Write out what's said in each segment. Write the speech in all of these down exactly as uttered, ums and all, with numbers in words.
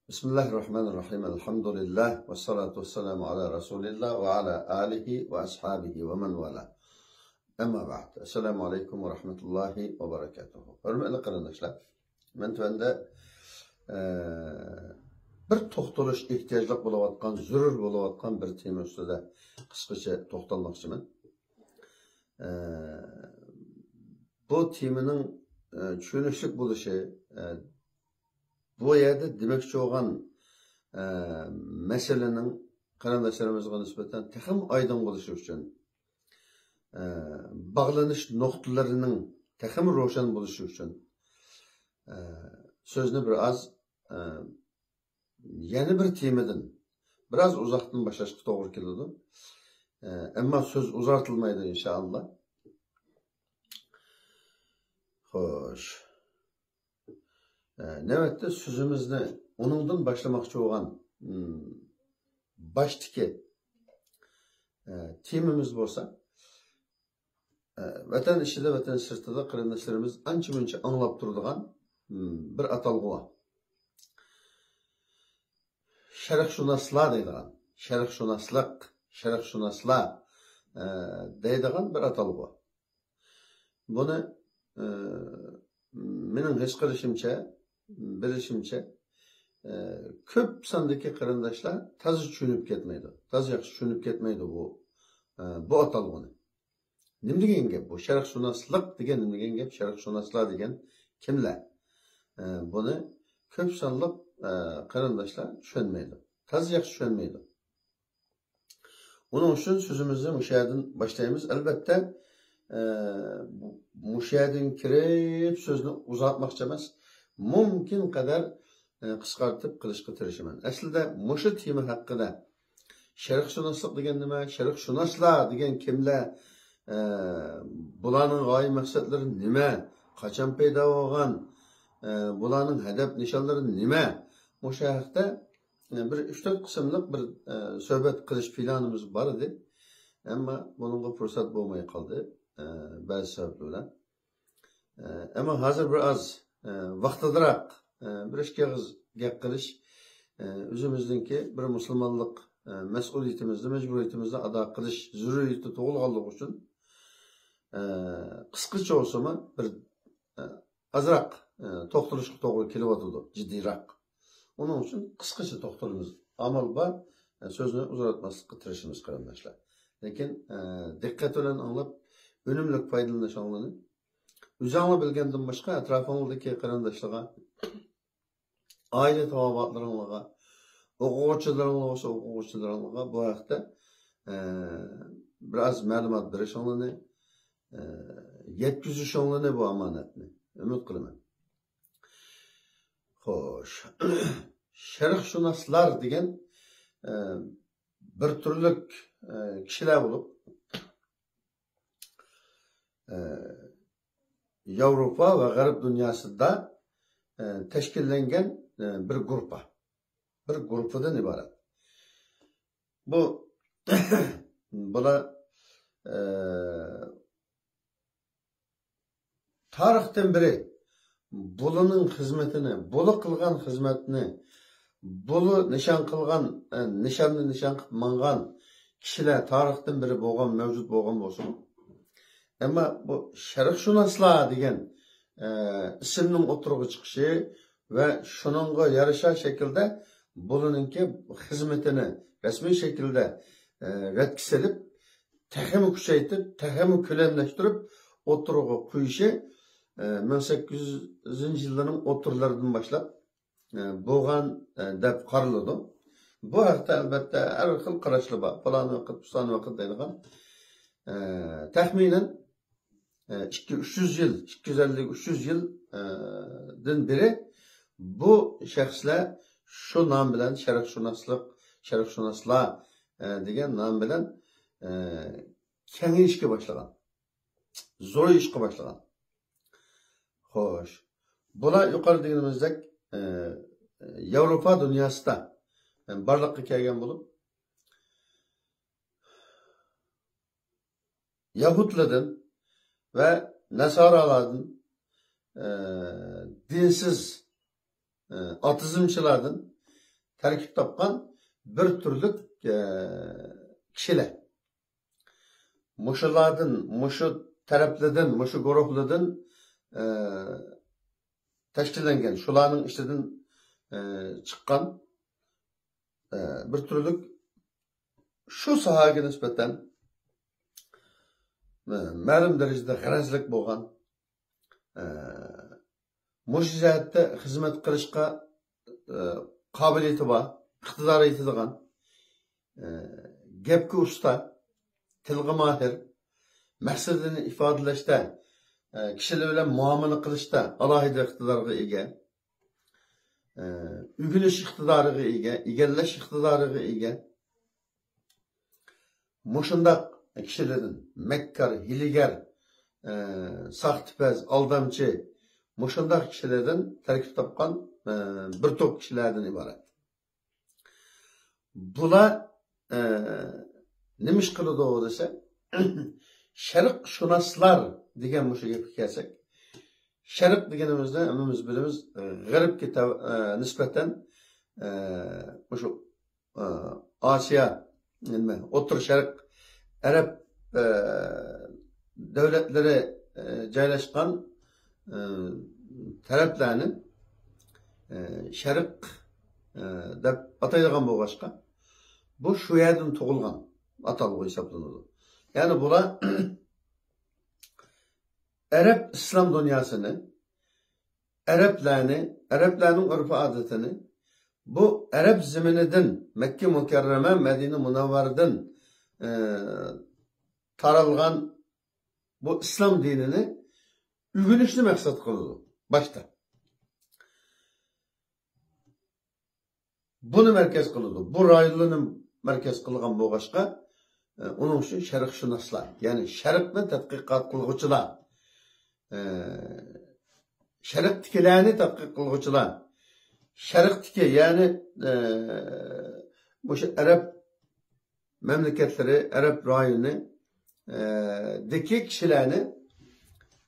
بسم الله الرحمن الرحيم. الحمد لله والصلاة والسلام على رسول الله وعلى آله وأصحابه ومن والاه. أما بعد. السلام عليكم ورحمة الله وبركاته. ھۆرمەتلىك قېرىنداشلار، مەن تۆۋەندە، ئە، بىر توختىلىش ئېھتىياجلىق بولۇۋاتقان، زۆرۈر بولۇۋاتقان بىر تېما ئۈستىدە قىسقىچە توختالماقچىمەن. ئە، بۇ تېمىنىڭ، ئە، چۈشىنىشلىك بولۇشى، ئە، بۇ يەردە دېمەكچى بولغان، ئە، مەسىلىنىڭ قېرىنداشلىرىمىزغا نىسبەتەن تېخىمۇ ئايدىڭ بولۇشى ئۈچۈن، ئە، باغلىنىش نۇقتىلىرىنىڭ تېخىمۇ روشەن بولۇشى ئۈچۈن، ئە، سۆزنى بىر ئاز، ئە، يەنە بىر تېمىدىن، بىر ئاز ئۇزاقتىن باشلاشقا توغرا كېلىدۇ. ئە، ئەمما سۆز ئۇزارتىلمايدۇ، ئىنشائاللا. خوش. ئە، نۆۋەتتە سۆزىمىزنى ئۇنىڭدىن باشلىماقچى بولغان، مم، باشتىكى، ئە، تېمىمىز بولسا، ئە، ۋەتەن ئىچىدە، ۋەتەن سىرتىدا قېرىنداشلىرىمىز ئانچە-مۇنچە ئاڭلاپ تۇرىدىغان، مم، بىر ئاتالغۇ بار. شەرقشۇناسلار دەيدىغان، شەرقشۇناسلىق، شەرقشۇناسلار، ئە، دەيدىغان بىر ئاتالغۇ. بۇنى، ئە، مېنىڭ ھېس قىلىشىمچە، بىلىشىمچە، ئە، كۆپ ساندىكى قېرىنداشلار تازا چۈشىنىپ كەتمەيدۇ. تازا ياخشى چۈشىنىپ كەتمەيدۇ بۇ، ئە، بۇ ئاتالغۇنى. نېمە دېگەن گەپ بۇ؟ شەرقشۇناسلىق دېگەن نېمە دېگەن گەپ؟ شەرقشۇناسلار دېگەن كىملەر؟ ئە، بۇنى كۆپ سانلىق، ئە، قېرىنداشلار چۈشەنمەيدۇ. تازا ياخشى چۈشەنمەيدۇ. ئۇنىڭ ئۈچۈن سۆزىمىزنى مۇشۇ يەردىن باشلايمىز. ئەلۋەتتە، ئە، مۇشۇ يەردىن كىرىپ سۆزنى ئۇزارتماقچى ئەمەس. مۇمكىن قەدەر، ئە، قىسقارتىپ قىلىشقا تىرىشىمەن. ئەسلىدە مۇشۇ تېما ھەققىدە شەرقشۇناسلىق دېگەن نېمە؟ شەرقشۇناسلار دېگەن كىملەر؟ ئە، بۇلارنىڭ غايە مەقسەتلىرى نېمە؟ قاچان پەيدا بولغان؟ ئە، بۇلارنىڭ ھەدەپ نىشانلىرى نېمە؟ مۇشۇ ھەقتە، ئە، بىر ئۈچ تۆت قىسىملىق بىر، ئە، سۆھبەت قىلىش پىلانىمىز بار ئىدى. ئەمما بۇنىڭغا پۇرسەت بولماي قالدى، ئە، بەزى سەۋەبلەر بىلەن. ئە، ئەمما ھازىر بىر ئاز، ئە، ۋاقتىدىراق، ئە، بىر ئىككى ئېغىز گەپ قىلىش، ئە، ئۆزىمىزنىڭكى بىر مۇسۇلمانلىق، ئە، مەسئۇلىيىتىمىزنى، مەجبۇرىيىتىمىزنى ئادا قىلىش زۆرۈرىيىتى تۇغۇلغانلىقى ئۈچۈن، ئە، قىسقىچە بولسىمۇ بىر، ئە، ئازراق، ئە، توختىلىشقا توغرا كېلىۋاتىدۇ، جىددىيراق. ئۇنىڭ ئۈچۈن قىسقىچە توختىلىمىز. ئامال بار، ئە، سۆزنى ئۇزارتماسلىققا تىرىشىمىز، قېرىنداشلار. لېكىن، ئە، دىققەت بىلەن ئاڭلاپ، ئۈنۈملۈك پايدىلىنىشىڭلارنى، ئۆزۈڭلار بىلگەندىن باشقا ئەتراپىڭلاردىكى قېرىنداشلارغا، ئائىلە تاۋابىئاتلىرىڭلارغا، ئوقۇغۇچىلىرىڭلار بولسا ئوقۇغۇچىلىرىڭلارغا بۇ ھەقتە، ئە، بىر ئاز مەلۇمات بېرىشىڭلارنى، ئە، يەتكۈزۈشۈڭلارنى بۇ ئامانەتنى ئۈمىد قىلىمەن. خوش. شەرقشۇناسلار دېگەن، ئە، بىر تۈرلۈك، ئە، كىشىلەر بولۇپ، ئە، ياۋروپا ۋە غەرب دۇنياسىدا، ئە، تەشكىللەنگەن، ئە، بىر گۇرۇپپا. بىر گۇرۇپپىدىن ئىبارەت. بۇ، بۇلار، ئە، تارىختىن بېرى بۇلۇنىڭ خىزمىتىنى، بۇلۇ قىلغان خىزمەتنى، بۇلۇ نىشان قىلغان، ئە، نىشاننى نىشان قىلىپ ماڭغان كىشىلەر تارىختىن بېرى بولغان، مەۋجۇت بولغان بولسىمۇ، ئەمما بۇ شەرقشۇناسلار دېگەن، ئە، ئىسىمنىڭ ئوتتۇرىغا چىقىشى ۋە شۇنىڭغا يارىشا شەكىلدە بۇلۇنىڭكى خىزمىتىنى رەسمىي شەكىلدە، ئە، رەتكە سېلىپ، تېخىمۇ كۈچەيتىپ، تېخىمۇ كۆلەملەشتۈرۈپ ئوتتۇرىغا قويۇشى، ئە، مىڭ سەككىز يۈزىنچى يىللارنىڭ ئوتتۇرىلىرىدىن باشلاپ، ئە، بولغان، ئە، دەپ قارىلىدۇ. بۇ ھەقتە ئەلۋەتتە ھەر خىل قاراشلار بار. پالان ۋاقىت، پۇسان ۋاقىت دەيدىغان. ئە، تەخمىنەن، ئە، ئىككى، ئۈچ يۈز يىل، ئىككى يۈز ئەللىك، ئۈچ يۈز يىل، ئە، دىن بېرى بۇ شەخسلەر شۇ نام بىلەن شەرقشۇناسلىق، شەرقشۇناسلار، ئە، دېگەن نام بىلەن، ئە، كېڭىيىشكە باشلىغان. زورىيىشقا باشلىغان. خوش. بۇلار يۇقىرىدا دېگىنىمىزدەك، ئە، ياۋروپا دۇنياسىدا، ئە، بارلىققا كەلگەن بولۇپ، يەھۇدلىدىن ۋە نەسارالاردىن، ئە، دىنسىز، ئە، ئاتېئىزمچىلاردىن تەركىب تاپقان بىر تۈرلۈك، ئە، كىشىلەر. مۇشۇلاردىن، مۇشۇ تەرەپلىدىن، مۇشۇ گۇرۇھلىدىن، ئە، تەشكىللەنگەن، شۇلارنىڭ ئىچىدىن، ئە، چىققان، ئە، بىر تۈرلۈك شۇ ساھەگە نىسبەتەن، ئە، مەلۇم دەرىجىدە غەرەزلىك بولغان، ئە، مۇشۇ جەھەتتە خىزمەت قىلىشقا، ئە، قابىلىيىتى بار، ئىقتىدارى يېتىدىغان، ئە، گەپكە ئۇستا، تىلغا ماھىر، مەقسىتىنى ئىپادىلەشتە، ئە، كىشىلەر بىلەن مۇئامىلە قىلىشتا ئالاھىدە ئىقتىدارغا ئىگە، ئە، ئۆگىنىش ئىقتىدارىغا ئىگە، ئىگىلەش ئىقتىدارىغا ئىگە. مۇشۇنداق كىشىلەردىن، مەككار، ھىيلىگەر، ئە، ساختىپەز، ئالدامچى، مۇشۇنداق كىشىلەردىن تەركىب تاپقان، ئە، بىر توپ كىشىلەردىن ئىبارەت. بۇلار، ئە، نېمە ئىش قىلىدۇ دېسە، شەرقشۇناسلار دېگەن مۇشۇ گەپكە كەلسەك، شەرق دېگىنىمىزدە ھەممىمىز بىلىمىز، غەربكە تەۋ-، ئە، نىسبەتەن، ئە، مۇشۇ، ئە، ئاسىيا، نېمە، ئوتتۇرا شەرق، ئەرەب، ئە، دۆلەتلىرى، ئە، جايلاشقان، ئە، تەرەپلەرنى، ئە، شەرق، ئە، دەپ ئاتايدىغان بولغاچقا، بۇ شۇ يەردىن تۇغۇلغان ئاتالغۇ ھېسابلىنىدۇ. يەنى بۇلار ئەرەب ئىسلام دۇنياسىنى، ئەرەبلەرنى، ئەرەبلەرنىڭ ئۆرپ-ئادىتىنى، بۇ ئەرەب زېمىنىدىن، مەككە مۇكەررەمە، مەدىنە مۇنەۋۋەرىدىن، ئە، تارالغان بۇ ئىسلام دىنىنى ئۆگىنىشنى مەقسەت قىلىدۇ باشتا. بۇنى مەركەز قىلىدۇ. بۇ رايونلارنى مەركەز قىلغان بولغاچقا، ئە، ئۇنىڭ ئۈچۈن شەرقشۇناسلار، يەنى شەرقنى تەتقىقات قىلغۇچىلار، ئە، شەرقتىكىلەرنى تەتقىق قىلغۇچىلار، شەرقتىكى، يەنى، ئە، مۇشۇ ئەرەب مەملىكەتلىرى، ئەرەب رايونى، ئە، دىكى كىشىلەرنى،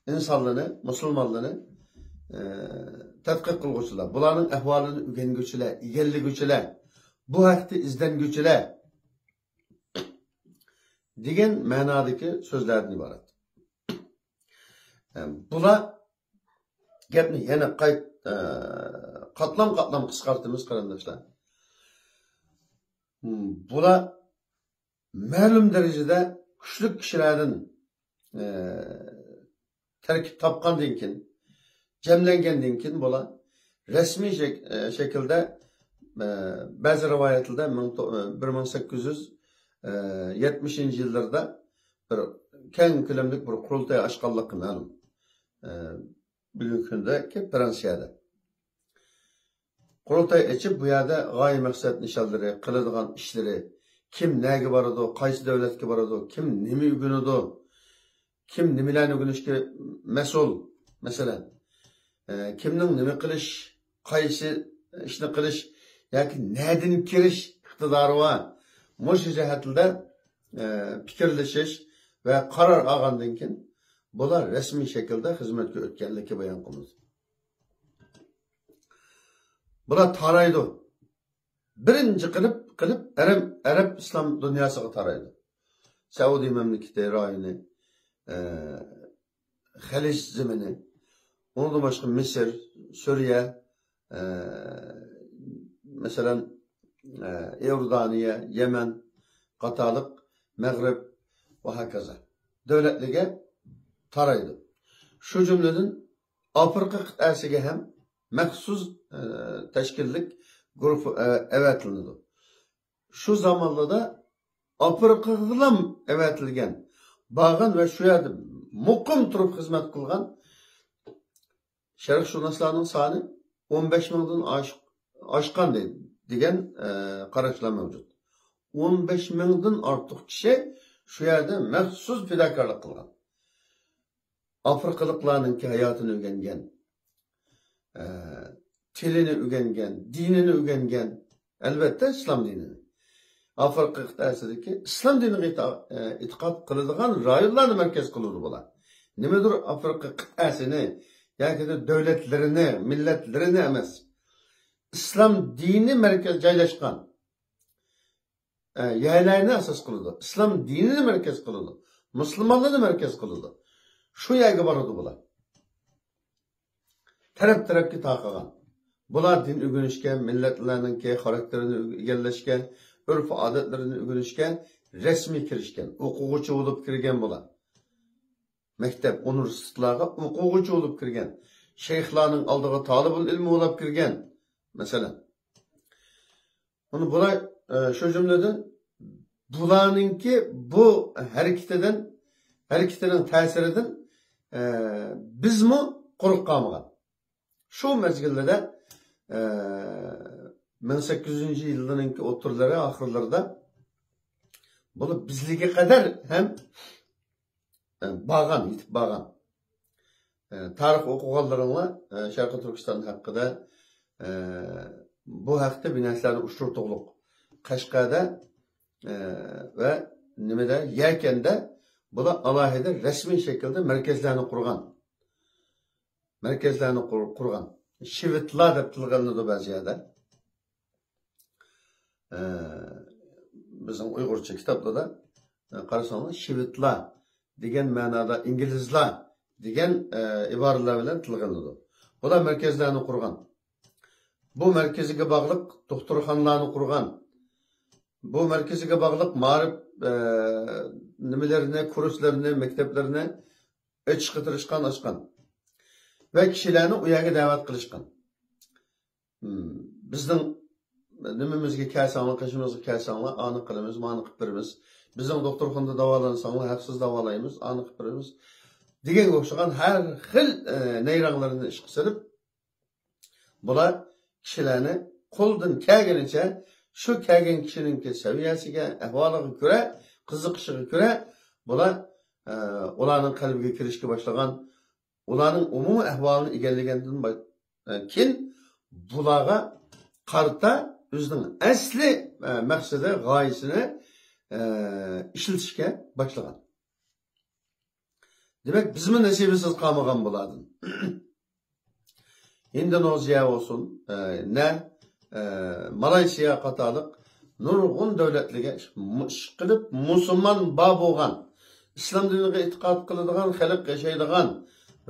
ئىنسانلارنى، مۇسۇلمانلارنى، ئە، تەتقىق قىلغۇچىلار، بۇلارنىڭ ئەھۋالىنى ئۆگەنگۈچىلەر، ئىگىلىگۈچىلەر، بۇ ھەقتە ئىزدەنگۈچىلەر دېگەن مەنادىكى سۆزلەردىن ئىبارەت. ئە، بۇلار گەپنى يەنە قايت-، ئە، قاتلام-قاتلام قىسقارتىمىز، قېرىنداشلار. ھم، بۇلار مەلۇم دەرىجىدە كۈچلۈك كىشىلەردىن، ئە، تەركىب تاپقاندىن كېيىن، جەملەنگەندىن كېيىن بۇلار رەسمىي شەك-، ئە، شەكىلدە، ئە، بەزى رىۋايەتلەردە مىڭ تو-، ئە، بىر مىڭ سەككىز يۈز يەتمىشىنچى يىللىرىدا بىر كەڭ كۆلەملىك بىر قۇرۇلتاي ئاچقانلىقى مەلۇم. ئە، بۈگۈنكى كۈندىكى فرانسىيەدە. قۇرۇلتاي ئېچىپ، بۇ يەردە غايە مەقسەت نىشانلىرى، قىلىدىغان ئىشلىرى، كىم نەگە بارىدۇ، قايسى دۆلەتكە بارىدۇ، كىم نېمە ئۆگىنىدۇ، كىم نېمىلەرنى ئۆگىنىشكە مەسئۇل، مەسىلەن، ئە، كىمنىڭ نېمە قىلىش، قايسى ئىشنى قىلىش ياكى نەدىن كىرىش ئىقتىدارى بار، مۇشۇ جەھەتلەردە، ئە، پىكىرلىشىش ۋە قارار ئالغاندىن كېيىن، بۇلار رەسمىي شەكىلدە خىزمەتكە ئۆتكەنلىكى بايان قىلىنىدۇ. بۇلار تارايدۇ. بىرىنچى قىلىپ، قىلىپ ئەرەب، ئەرەب ئىسلام دۇنياسىغا تارايدۇ. سەئۇدى مەملىكىتى رايونى، ئە، خەلىج زېمىنى، ئۇنىڭدىن باشقا مىسىر، سۈرىيە، ئە، مەسىلەن، ئە، ئىئوردانىيە، يەمەن قاتارلىق، مەغرىب ۋە ھاكازا دۆلەتلىرىگە تارايدۇ. شۇ جۈملىدىن ئافرىقا قىتئەسىگە ھەم مەخسۇس، ئە، تەشكىللىك گۇرۇپپا، ئە، ئەۋەتىلىدۇ. شۇ زامانلاردا ئافرىقىغىلا ئەۋەتىلگەن، بارغان ۋە شۇ يەردە مۇقىم تۇرۇپ خىزمەت قىلغان شەرقشۇناسلارنىڭ سانى ئون بەش مىڭدىن ئاش-، ئاشقان دەي-، دېگەن، ئە، قاراشلار مەۋجۇت. ئون بەش مىڭدىن ئارتۇق كىشى شۇ يەردە مەخسۇس پىداكارلىق قىلغان. ئافرىقىلىقلارنىڭكى ھاياتىنى ئۆگەنگەن، ئە، تىلىنى ئۆگەنگەن، دىنىنى ئۆگەنگەن، ئەلۋەتتە، ئىسلام دىنىنى. ئافرىقا قىتئەسىدىكى ئىسلام دىنىغا ئېتىقا-، ئە، ئېتىقاد قىلىدىغان رايونلارنى مەركەز قىلىدۇ بۇلار. نېمىدۇر ئافرىقا قىتئەسىنى ياكى دۆلەتلىرىنى، مىللەتلىرىنى ئەمەس. ئىسلام دىنى مەركەز جايلاشقان، ئە، يەرلەرنى ئاساس قىلىدۇ. ئىسلام دىنىنى مەركەز قىلىدۇ. مۇسۇلمانلارنى مەركەز قىلىدۇ. شۇ يەرگە بارىدۇ بۇلار. تەرەپ-تەرەپكە تارقىغان. بۇلار دىن ئۆگىنىشكە، مىللەتلەرنىڭكى خاراكتېرىنى ئىگىلەشكە، ئۆرپ-ئادەتلىرىنى ئۆگىنىشكە رەسمىي كىرىشكەن. ئوقۇغۇچى بولۇپ كىرگەن بۇلار. مەكتەپ، ئۇنىۋېرسىتېتلارغا ئوقۇغۇچى بولۇپ كىرگەن. شەيخلارنىڭ ئالدىغا تالىبۇل ئىلمى بولۇپ كىرگەن. مەسىلەن، بۇنى بۇلار، ئە، شۇ جۈملىدىن بۇلارنىڭكى بۇ ھەرىكىتىدىن، ھەرىكىتىنىڭ تەسىرىدىن، ئە، بىزمۇ قۇرۇق قالمىغان. شۇ مەزگىلدە، ئە، مىڭ سەككىز يۈزىنچى يىللىرىنىڭكى ئوتتۇرىلىرى، ئاخىرلىرىدا بۇلار بىزلىككە قەدەر ھەم، ئە، بارغان، يېتىپ بارغان. ئە، تارىخ ئوقۇغانلىرىڭلار، ئە، شەرقىي تۈركىستان ھەققىدە، ئە، بۇ ھەقتە بىر نەرسىلەرنى ئۇچرىتۇقلۇق. قەشقەردە، ئە، ۋە نېمىدە، يەكەندە بۇلار ئالاھىدە رەسمىي شەكىلدە مەركەزلەرنى قۇرغان. مەركەزلەرنى قۇر-، قۇرغان. شىۋېتلار دەپ تىلغا ئېلىنىدۇ بەزى يەردە. ئە، بىزنىڭ ئۇيغۇرچە كىتابلاردا، ئە، قارىساڭلار، شىۋېتلار دېگەن مەنادا ئىنگلىزلار دېگەن، ئە، ئىبارىلەر بىلەن تىلغا ئېلىنىدۇ. بۇلار مەركەزلەرنى قۇرغان. بۇ مەركىزىگە باغلىق دوختۇرخانىلارنى قۇرغان. بۇ مەركىزىگە باغلىق مائارىپ، ئە، نېمىلىرىنى، كۇرسلىرىنى، مەكتەپلىرىنى ئېچىشقا تىرىشقان، ئاچقان. ۋە كىشىلەرنى ئۇ يەرگە دەۋەت قىلىشقان. ھىم، بىزنىڭ نېمىمىزگە كەلسەڭلار، قېشىمىزغا كەلسەڭلار، ئانى قىلىمىز، مانى قىلىپ بېرىمىز. بىزنىڭ دوختۇرخانىدا داۋالانساڭلار، ھەقسىز داۋالايمىز، ئانى قىلىپ بېرىمىز دېگەنگە ئوخشىغان ھەر خىل، ئە، نەيرەڭلىرىنى ئىشقا سېلىپ، بۇلار كىشىلەرنى قولدىن كەلگىنىچە شۇ كەلگەن كىشىنىڭكى سەۋىيەسىگە، ئەھۋالىغا كۆرە، قىزىقىشىغا كۆرە بۇلار، ئە، ئۇلارنىڭ قەلبىگە كىرىشكە باشلىغان، ئۇلارنىڭ ئومۇمىي ئەھۋالىنى ئىگىلىگەندىن با-، ئە، كېيىن بۇلارغا قارىتا ئۆزىنىڭ ئەسلى، ئە، مەقسىتى، غايىسىنى، ئە، ئىشلىتىشكە باشلىغان. دېمەك، بىزمۇ نېسىۋىسىز قالمىغان بۇلاردىن. ئىندونېزىيە بولسۇن، ئە، نە، ئە، مالايسىيا قاتارلىق نۇرغۇن دۆلەتلەرگە ئىش-، مۇ-، ئىشقىلىپ مۇسۇلمان بار بولغان، ئىسلام دىنىغا ئېتىقاد قىلىدىغان، خەلق ياشايدىغان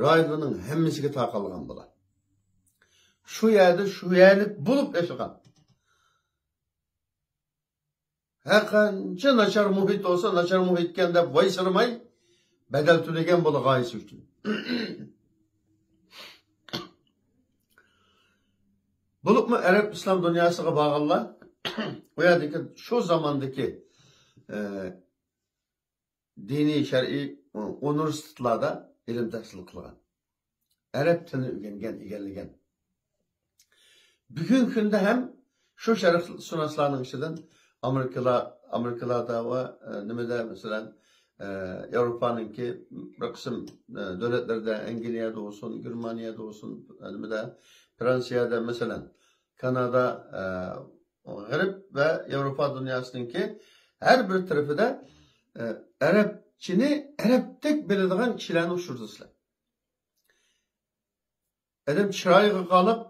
رايونلارنىڭ ھەممىسىگە تارقالغان بۇلار. شۇ يەردە شۇ يەرلىك بولۇپ ياشىغان. ھەر قانچە ناچار مۇھىت بولسا، ناچار مۇھىتكەن دەپ ۋايسىرىماي، بەدەل تۆلىگەن بۇ غايىسى ئۈچۈن. بولۇپمۇ ئەرەب ئىسلام دۇنياسىغا بارغانلار، ئۇ يەردىكى شۇ زاماندىكى، ئە، دىنىي، شەرئىي ئۇنىۋېرسىتېتلاردا ئىلىم تەھسىل قىلغان. ئەرەب تىلىنى ئۆگەنگەن، ئىگىلىگەن. بۈگۈنكى كۈندە ھەم شۇ شەرقشۇناسلارنىڭ ئىچىدىن ئامېرىكىلار، ئامېرىكىلاردا ۋە، ئە، نېمىدە، مەسىلەن، ئە، ياۋروپانىڭكى بىر قىسىم، ئە، دۆلەتلىرىدە، ئەنگلىيەدە بولسۇن، گېرمانىيەدە بولسۇن، ئە، نېمىدە، فرانسىيەدە، مەسىلەن، كانادا، ئە، غەرب ۋە ياۋروپا دۇنياسىنىڭكى ھەر بىر تەرىپىدە، ئە، ئەرەبچىنى ئەرەبتەك بىلىدىغان كىشىلەرنى ئۇچرىتىسىلەر. ئادەم چىرايىغا قاراپ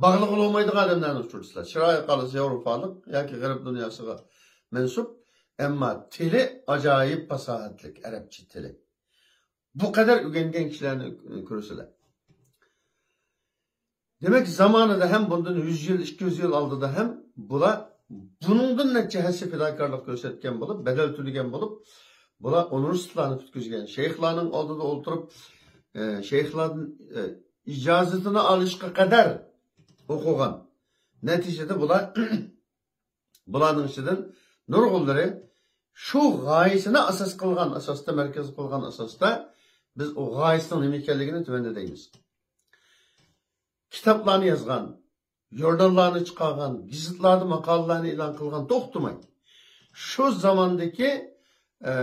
باغلىغىلى بولمايدىغان ئادەملەرنى ئۇچرىتىسىلەر. چىرايىغا قارىسا ياۋروپالىق ياكى غەرب دۇنياسىغا مەنسۇپ، ئەمما تىلى ئاجايىپ پاساھەتلىك، ئەرەبچە تىلى. بۇ قەدەر ئۆگەنگەن كىشىلەرنى كۆرىسىلەر. دېمەك، زامانىدا ھەم بۇندىن يۈز يىل، ئىككى يۈز يىل ئالدىدا ھەم بۇلار بۇنىڭدىن نەچچە ھەسسە پىداكارلىق كۆرسەتكەن بولۇپ، بەدەل تۆلىگەن بولۇپ، بۇلار ئۇنىۋېرسىتېتلارنى پۈتكۈزگەن، شەيخلارنىڭ ئالدىدا ئولتۇرۇپ، ئە، شەيخلاردىن، ئە، ئىجازىتىنى ئالىشقا قەدەر ئوقۇغان. نەتىجىدە بۇلار، بۇلارنىڭ ئىچىدىن نۇرغۇنلىرى شۇ غايىسىنى ئاساس قىلغان ئاساستا، مەركەز قىلغان ئاساستا، بىز ئۇ غايىسىنىڭ نېمە ئىكەنلىكىنى تۆۋەندە دەيمىز. كىتابلارنى يازغان، ژۇرناللارنى چىقارغان، گېزىتلاردا ماقالىلەرنى ئېلان قىلغان توختىماي. شۇ زاماندىكى، ئە،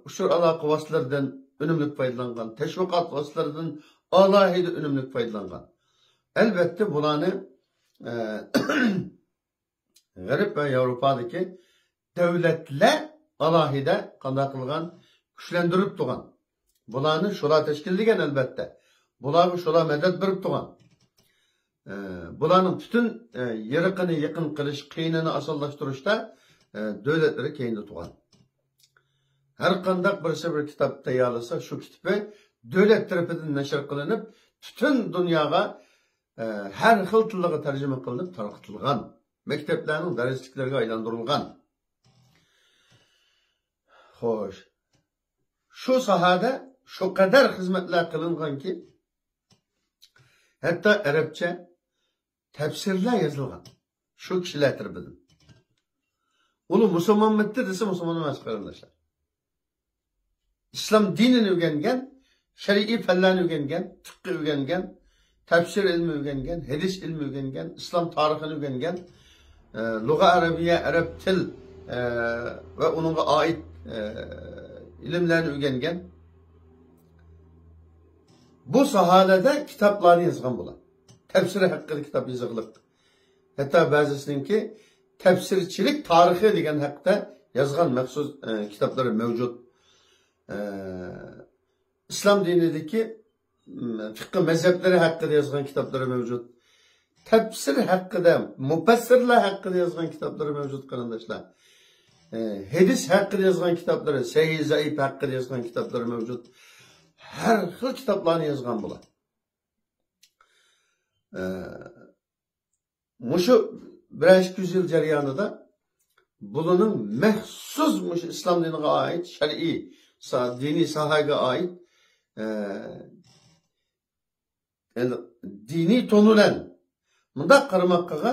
ئۇچۇر ئالاقە ۋاسىتىلىرىدىن ئۈنۈملۈك پايدىلانغان، تەشۋىقات ۋاسىتىلىرىدىن ئالاھىدە ئۈنۈملۈك پايدىلانغان. ئەلۋەتتە، بۇلارنى، ئە، غەرب ۋە ياۋروپادىكى دۆلەتلەر ئالاھىدە قانداق قىلغان؟ كۈچلەندۈرۈپ تۇرغان. بۇلارنى شۇلار تەشكىللىگەن، ئەلۋەتتە. بۇلارغا شۇلار مەدەت بېرىپ تۇرغان. ئە، بۇلارنىڭ پۈتۈن، ئە، يىرىقىنى يېقىن قىلىش، قىيىنىنى ئاسانلاشتۇرۇشتا، ئە، دۆلەتلىرى كەينىدە تۇرغان. ھەر قانداق بىرسى بىر كىتاب تەييارلىسا، شۇ كىتابى دۆلەت تەرىپىدىن نەشر قىلىنىپ، پۈتۈن دۇنياغا، ئە، ھەر خىل تىللارغا تەرجىمە قىلىنىپ تارقىتىلغان. مەكتەپلەرنىڭ دەرسلىكلىرىگە ئايلاندۇرۇلغان. خوش. شۇ ساھەدە شۇ قەدەر خىزمەتلەر قىلىنغانكى، ھەتتا ئەرەبچە تەپسىرلەر يېزىلغان. شۇ كىشىلەر تەرىپىدىن. ئۇلار مۇسۇلمانمىتى دېسە، مۇسۇلمان ئەمەس، قېرىنداشلار. ئىسلام دىنىنى ئۆگەنگەن، شەرئىي پەنلەرنى ئۆگەنگەن، پىققى ئۆگەنگەن، تەپسىر ئىلمى ئۆگەنگەن، ھەدىس ئىلمى ئۆگەنگەن، ئىسلام تارىخىنى ئۆگەنگەن، ئە، لۇغە ئەرەبىيە، ئەرەب تىل، ئە، ۋە ئۇنىڭغا ئائىت، ئە، ئىلىملەرنى ئۆگەنگەن. بۇ ساھەلەردە كىتابلارنى يازغان بۇلار. تەپسىر ھەققىدە كىتاب يېزىقلىق. ھەتتا بەزىسىنىڭكى تەپسىرچىلىك تارىخى دېگەن ھەقتە يازغان مەخسۇس، ئە، كىتابلىرى مەۋجۇت. ئە، ئىسلام دىنىدىكى، م، فىقھى مەزھەپلىرى ھەققىدە يازغان كىتابلىرى مەۋجۇت. تەپسىر ھەققىدە، مۇپەسسىرلەر ھەققىدە يازغان كىتابلىرى مەۋجۇت، قېرىنداشلار. ئە، ھەدىس ھەققىدە يازغان كىتابلىرى، سەھىھ، زەئىپ ھەققىدە يازغان كىتابلىرى مەۋجۇت. ھەر خىل كىتابلارنى يازغان بۇلار. ئە، مۇشۇ بىرەر ئىككى يۈز يىل جەريانىدا بۇلارنىڭ مەخسۇس مۇشۇ ئىسلام دىنىغا ئائىت، شەرئىي سا-، دىنىي ساھەگە ئائىت، ئە، يەنى دىنىي تون بىلەن مۇنداق قارىماققىغا،